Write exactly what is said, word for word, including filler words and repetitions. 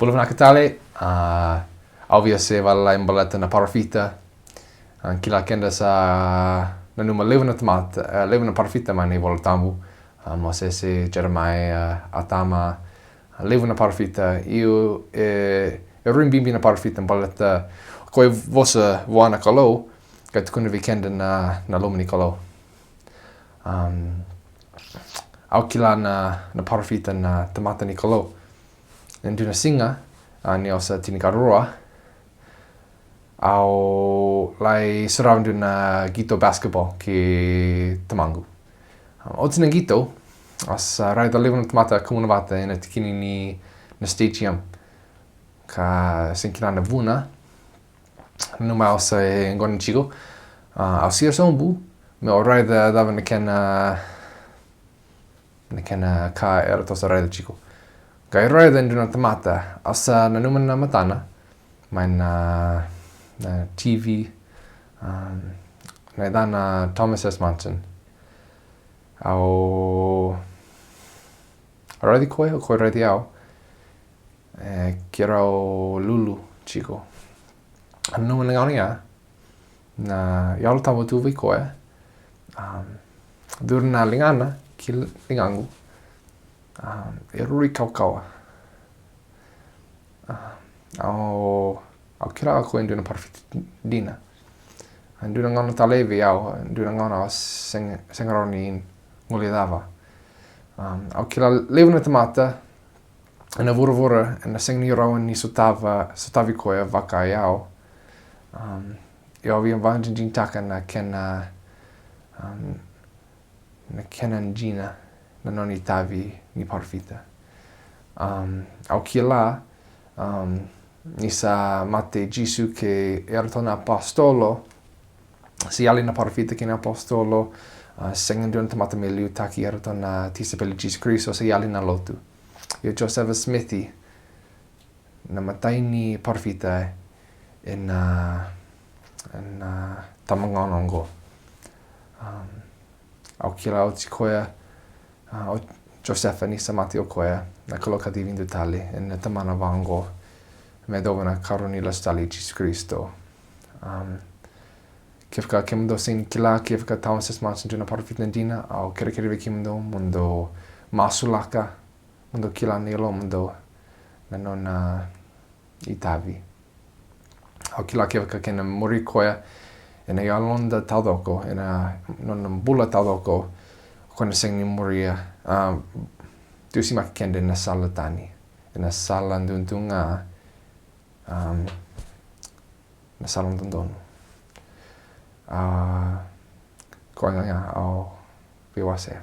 Bula vinaka tale, a, au via se valavala baleta na parofita. A, kila keda sa nanuma levu na tamata, e, levu na parofita mai na iVola Tabu. A, Mosese, Jeremaia, Atama, a, levu na parofita. Ia, e, e rui bibi na parofita baleta o koya e vosa vua na Kalou, ka tukuna vei keda na, na loma ni Kalou. Am, au kila na, na parofita na tamata ni Kalou. E dua na siga, a, niu sa tinikarua, au lai sarava e dua na qito basketball kei tamaqu. Am, oti na qito, au sa raica levu na tamata kumuna vata ena tikina ni na stadium. Ka sega ni kila na vuna, nanuma au sa e gone tiko. A, au siro sobu meu raica cava na kena, na kena ka eratou sa raica tiko. Qai raica e dua na tamata, au sa nanuma na matana mai na, na T V, um, na yacana Thomas S. Monson. Au raici koya, o koya raici au. E, keirau lulu tiko. Nanuma na gauna ya, na Yalo Tabu tu vei koya. Um, curu na ligana ki ligaqu. Um, e rui kawakawa. Um, au, au kila o koya e dua na parofita dina. A, dua na gauna talei vei au, dua na gauna au sega, sega rawa ni guilecava. Um, au kila levu na tamata ena vuravura ena sega ni rawa ni sotava, sotavi koya vaka o au. Um, ia au via vakadinadinataka na kena, um, na kena dina na nona itavi ni parofita. Um, au kila, um, ni sa mate Jisu kei eratou na apositolo, sa yali na parofita kei na apositolo, a, sega e dua na tamata me liutaki eratou na tisaipeli i Jisu Karisito, sa yali na lotu. Ia o Josefa Simici, na imatai ni parofita ena, ena tabagauna oqo. Um, au kila oti koya, a, o Josefa ni sa mate o koya, na Kalou kacivi dua tale ena tabana vaqo me yacova na ikarua ni lesu tale i Jisu Karisito. Um, kevaka kemudou sega ni kila kevaka Thomas S. Monson e dua na parofita dina, au kerekere vei kemudou mo dou masulaka, mo dou kila na yalomudou, na nona itavi. Au kila kevaka keda muri koya ena yaloda taucoko, ena noda bula taucoko, o koya na sega ni muria, a, dusimaki keda ena sala tani, ena sala dudu ga, um, na sala dodonu. A, koya ga au veiwasea.